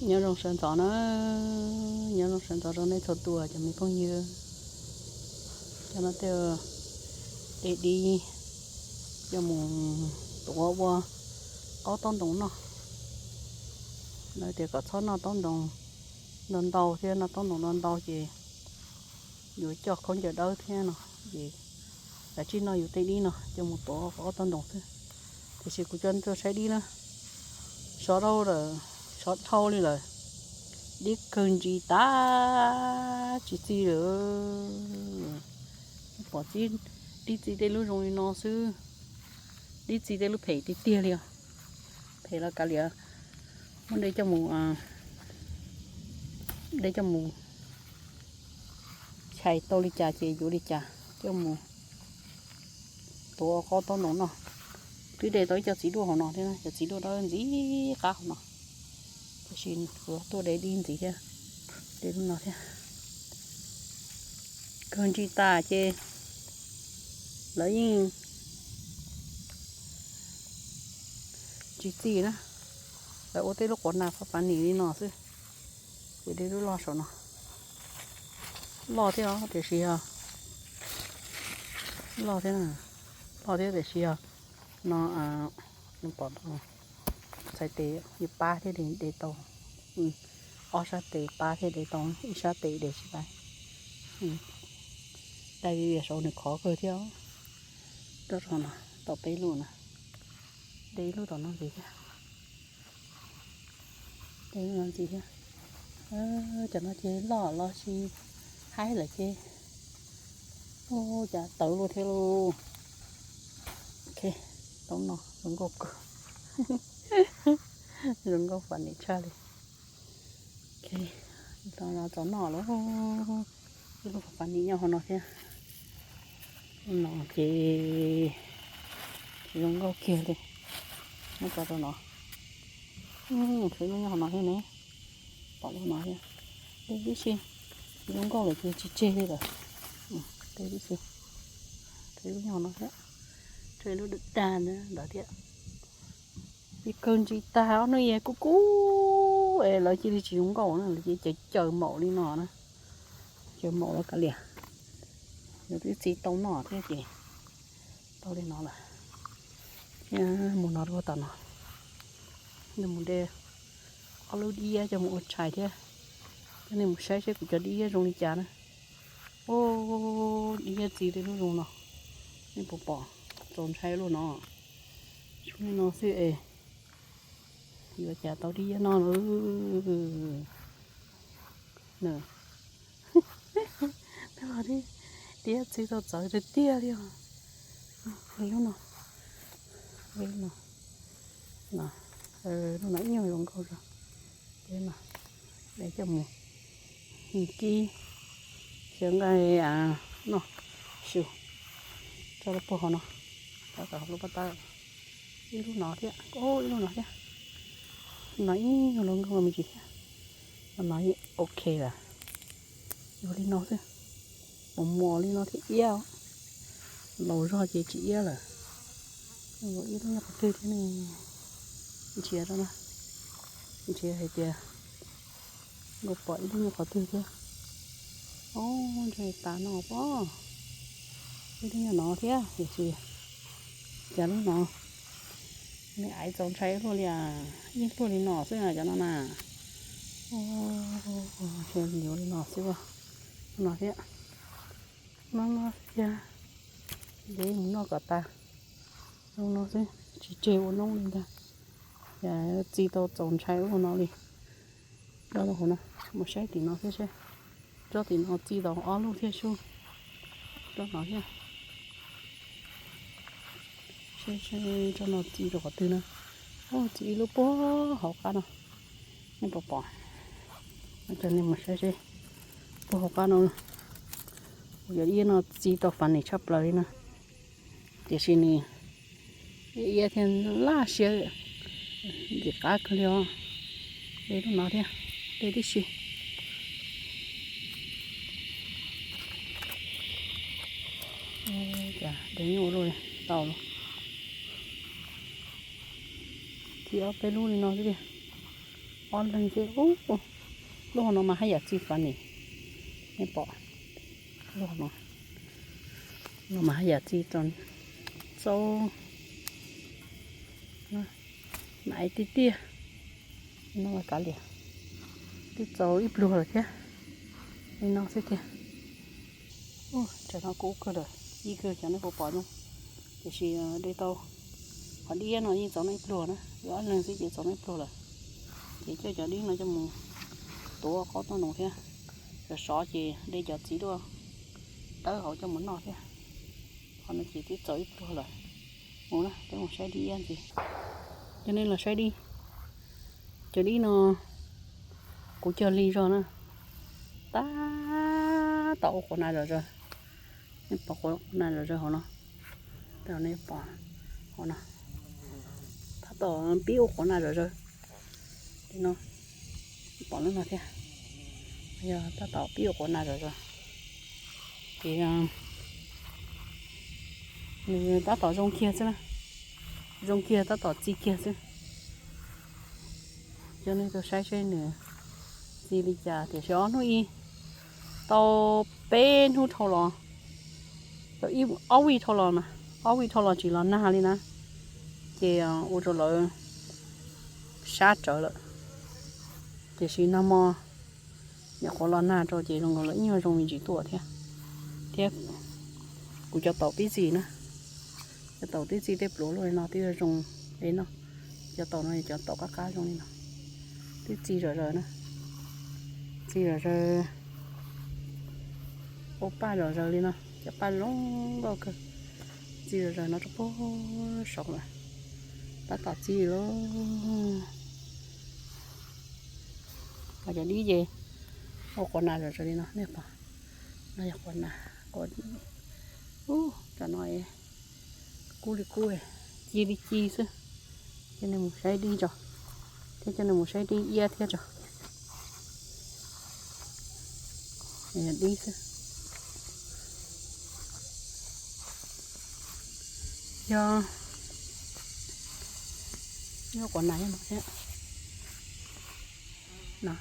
Nyob zoo sawv ntxov na, nyob zoo sawv ntxov rau nej txhua tus cov me phooj ywg. Cov no tej de dib coj mus tuav ua qaub taub ntoos noj. Lawv tias kom txhob noj taub ntoos ntau ntau thiab, noj taub ntoos ntau ntau ces yuav coj khaub ncaws dawb thiab no, ces kav tsij noj yus tej dib no coj mus tuav ua qaub taub ntoos xwb. Tiam sis kuv coj nej tuaj saib dib na, sov dhau lawm, sov dhau li lawm, dib kawg ntsis tas tsis txi lawm. Pom dib txi tej lub zoo li no xwb, dib txi tej lub phem tiag tiag li os. Phem los kav liam, muab de coj mus, de coj mus chais tau li cas ces yuav li cas coj mus tuav ua qaub taub ntoos noj. Twb de tau ib co txiv duaj hauv no thiab, cov txiv duaj dawb ntxim qab hauv no, tiam sis kuv tuaj de dib ntxiv thiab, de lub no thiab. Kawg ntsis tas ces lawv yeej tsis txi na, lawv ua tej lub quav nas fav fav nim li no xwb. Ces de lub loj saum no, loj thiab os, tiam sis yog loj thiab, loj thiab tiam sis yog no, pom txhais tes yuav pab thiaj de tau, ob sab tes pab thiaj de tau, ib sab tes de tsis tau. Dai vias saud nws khov kawg thiab. Rau no tau peb lub na, de ib lub tom no ntxiv thiab, de ib lub no ntxiv thiab. Cov no ces loj los sis haib lawm ces, ua cas tawv luaj thiab lauj. Ok, tau no zoo nkauj kawg, zoo nkauj fam nim tshaj li. Ok, tau no txaus noj lawm. Ib lub fam nim nyob hauv no thiab. No ces tsis zoo nkauj kiag li. Muab tso rau no. Tshuav ib lub nyob hauv no thiab ne. Pom lub no thiab. De tib si, tsis zoo nkauj lawm ces tsis tseg li lawm. De tib si, tshuav ib lub nyob hauv no thiab. Tshuav ib lub dag ntawd thiab. Ces kawg ntsis tag ob hnub es kub kub es lawv cia li tsis zoo nkauj na, lawv cia li caws caws maum li no na. Caws maum los kav liam, lawv twb txi tau noj thiab ces tau li no lawm. Thiab mus no rau tom no, mus de ob lub dib coj mus ua tshais thiab, coj nej mus saib seb kuv cov dib zoo li cas na. Ua, dib txi tej lub zoo no, nej puas pom? Txaus ntshai luaj no. Tsuas li no xwb es yuav cas tau dib noj lawm. Dib txi tau txawv tiag tiag li os. Lub no, lub no, lub no ib nyuag zoo nkauj zog. Lub no, coj mus kib xyaw nqaij noj su, tso rau puag hauv no, rau tom lub pob tawb. Ib lub no thiab, ib lub no thiab. No ib nyuag los nkauj me ntsis thiab. No yeej ok lawm. Yuav li no xwb, mus muas li no thiab iab. Laus zog ces tsis iab lawm. Ib lub nyob qhov twg thiab ne? Nrhiav rau na, nrhiav hais tias nkaus pom ib lub nyob qhov twg thiab. Ob, ntshe tas no pob. Ib lub nyob no thiab tiam sis cas lub no me aiv txaus ntshai luaj li, ib luaj li no xwb cov no na. Ntshe yuav li no xwb, no thiab. No no thiab, de mus noj kom tas. Zoo no xwb, tsis tseg ua noob li ntag. Cas txi tau txaus ntshai ua no li. Rau hauv no, mus saib tim no thiab seb. Tsob tim no txi tau ob lub thiab sub. Rau no thiab. Seb, seb tsob no txi rau qhov twg na. Txi ib lub puag hauv qab no. Nej puas pom? Coj nej mus saib seb puag hauv qab no. Yog ib no txi tau fas nim tshaj plaws li na. Tiam sis nws iab thiab laj siab ntxim qab kawg li os. De lub no thiab, de tib si. Cas de nyuaj ua luaj li, tau los. Txi ob peb lub li no xwb tiag. Ob leeg xwb. Lub hauv no mas haj yam txi funny, nej pom. Lub hauv no mas haj yam txi txaus, naiv tiag tiag. No kav liam, twb txaus ib pluag lawm thiab. Li no xwb tiag. Tam no kub kawg lawm, ib kawg cov nej puas pom zoo. Tiam sis de tau, qhov dib no yeej txaus noj ib pluag na, yuav ob leeg xwb ces txaus noj ib pluag lawm. Ces coj cov dib no coj mus tuav qaub toj noos thiab. Sov sov ces de cov txiv duaj tawb hauv coj mus noj thiab. Qhov no ces twb txaus ib pluag lawm. Mus na, peb mus saib dib iab ntxiv. Coj nej los saib dib. Cov dib no kuv cog lig zog na, tab tom ua quav na zom zaws. Nej pom quav na zom zaws hauv no, nej pom hauv no, tab tom pib ua quav na zom zaws. Li no, pom lub no thiab, yog tab tom pib ua quav na zom zaws. Ces nws tab tom zoo kiag xwb na, zoo kiag tab tom txi kiag xwb. Coj nej tuaj saib seb nws txi li cas. Tiam sis ob hnub ib, tau peb hnub dhau los, tau ob vij dhau los mas, ob vij dhau los tsis los nag li na, ces ua rau lawv sab tsawv lawm. Tiam sis nag hmo nyuam qhuav los nag rau ces zoo nkaus lawv ib nyuag zoo me ntsis tuaj thiab. Thiab kuv cov taum tib txi na, cov taum tib txi tej pluav luaj li no twb zoo li no. Cov taum no yog cov taum qab qab zoo li no, twb txi zom zaws na, txi zom zaws, ua paj zom zaws li no, cov paj zoo nkauj kawg. Txi zom zaws no rau puag saud lawm, tab tom txi lauj. Ho cov dib ces ua quav na zom zaws li no nej pom. No yog quav na, quav, ub, cov no kub li kub, ci li ci xwb. Coj nej mus saib dib tso, thiab coj nej mus saib dib iab thiab tso. Yog dib xwb. Yog, yog quav na nyob no thiab. No,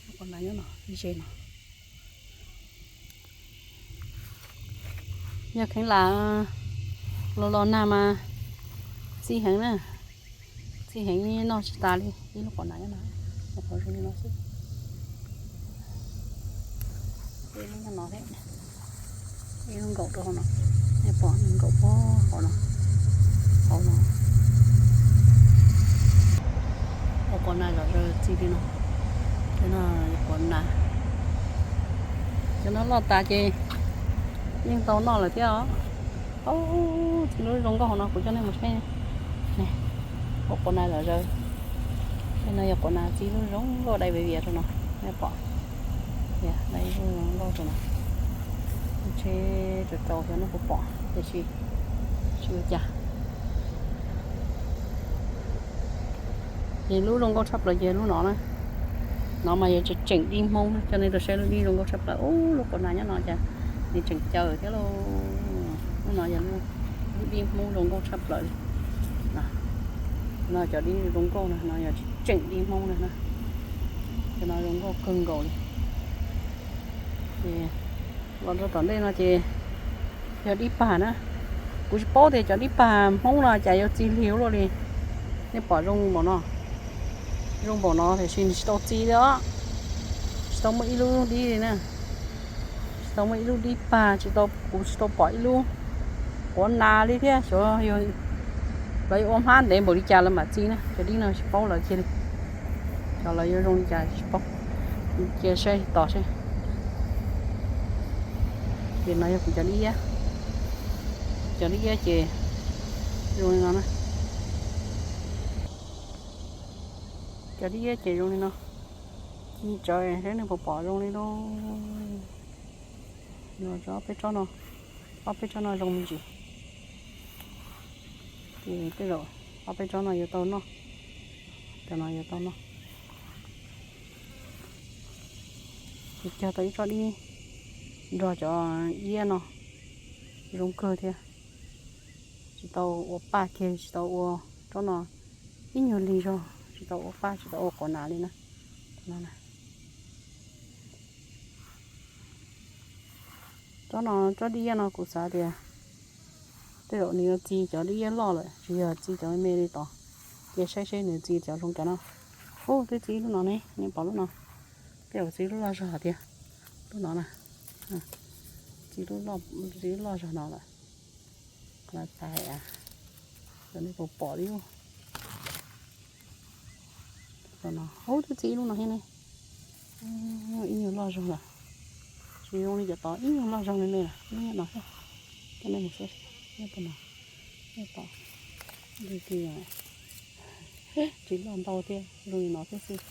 yog quav na nyob no, ze no. Yog kheev lam los los nag mas txi heev na, txi heev noj tsis tas li. Ib lub quav na nyob no, qhov zoo li no xwb. Ib lub nyob no thiab, ib lub nkaum rau hauv no, nej pom nkaum puag hauv no, hauv no. Ua quav na zom zaws txi li no, cov no quav na, cov no loj tas ces yeej tau noj lawm thiab os. Ub, txi lub zoo nkauj hauv no kuv coj nej mus saib. Ua quav na zom zaws, tej no yog quav na txi lub zoo nkauj dai vias vias rau no, nej pom, dai lub zoo nkauj rau no. Ntshe tsaus tsaus xyov nej puas pom tiam sis tsis ua cas. Ces lub zoo nkauj tshaj plaws ces lub no na. No mas yog tseem tseem dib Hmoob, coj nej tuaj saib lub dib zoo nkauj tshaj plaws. Ub, lub quav na nyob no cas nws tseem caws thiab lauj. Lub no yog lub dib Hmoob zoo nkauj tshaj plaws li. No cov dib zoo nkauj na, no yog tseem tseem dib Hmoob na. Cov no zoo nkauj kawg nkaus li. Ces los rau tom ntej no ces yog dib pag na. Kuv tsis paub tias cov dib pag Hmoob no cas yuav txi lig ua luaj li. Nej pom zoo npaum no, zoo npaum no tiam sis nws tsis tau txi li os. Tsis tau muaj ib lub dib li na. Tsis tau muaj ib lub dib pag, tsis tau, kuv tsis tau pom ib lub quav na li thiab. Xyov lawv yuav ua hmab ntev npaum li cas lawv mam txi na, cov dib no tsis paub lawv kiag li. Xyov lawv yuav zoo li cas tsis paub, cia saib tos seb. Ces no yog kuv cov dib iab, cov dib iab ces zoo li no na. Cov dib iab ces zoo li no, ci tsawv seb nej puas pom zoo li lauj. Yog ob peb tsob no, ob peb tsob no zoo me ntsis. Ces tej zaum ob peb tsob no yuav tau noj, cov no yuav tau noj. Ces cog tau ib tsob dib nrog cov iab no, zoo kawg thiab. Tsis tau ua paj kiag, tsis tau ua tsob no ib nyuag lig zog, tsis tau ua paj tsis tau ua quav nas li na. Tsob no, tsob dib iab no kuv xav tias tej zaum nws yuav txi cov dib iab loj lawm tsis yog txi cov me me li tod. Cia saib seb nws txi cov zoo cas no. Ub, twb txi lub no ne, nej pom lub no. Tej zaum txi lub loj zog tiag. Lub no na, txi lub loj zog no lawm. Qhov no txais, cov nej puas pom li. Ub, twb txi lub no thiab ne. Ib nyuag loj zog lawm. Tsis zoo li cov tod, ib nyuag loj zog me me lawm, lub no thiab. Coj nej mus xauj, nyob tom no, nyob tom, tsis loj ntau thiab, zoo li no thiab xwb.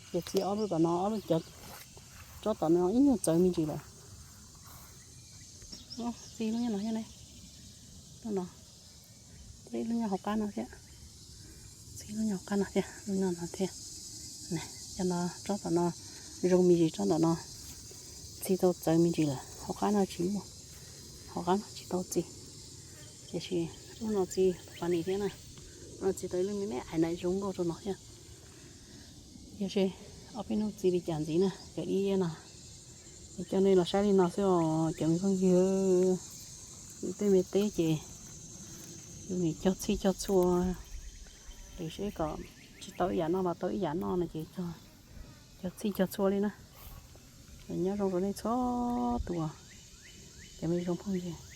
Ces txi ob lub tom no, ob lub cov, tsob tom no ib nyuag txawv me ntsis lawm. Txi lub nyob no thiab ne, lub no, txi lub nyob hauv qab no thiab, txi lub nyob hauv qab no thiab, lub nyob no thiab. Cov no, tsob tom no zoo me ntsis, tsob tom no txi tau txawv me ntsis lawm, hauv qab no tsis muaj, hauv qab no tsis tau txi. Tiam sis lub no txi pab nis thiab na, lub no txi tau ib lub me me aiv na zoo nkauj rau no thiab. Yog seb ob peb hnub txi li cas ntxiv na cov dib iab no. Es coj nej los saib li no xwb os cov me phooj ywg. Yus tej me teb ces yus nim cog txhij cog txhua, es seb kom tsis tau ib yam noj los tau ib yam noj no ces cog txhij cog txhua li na. Nyob zoo rau nej txhua tus, cov me zoo phooj ywg.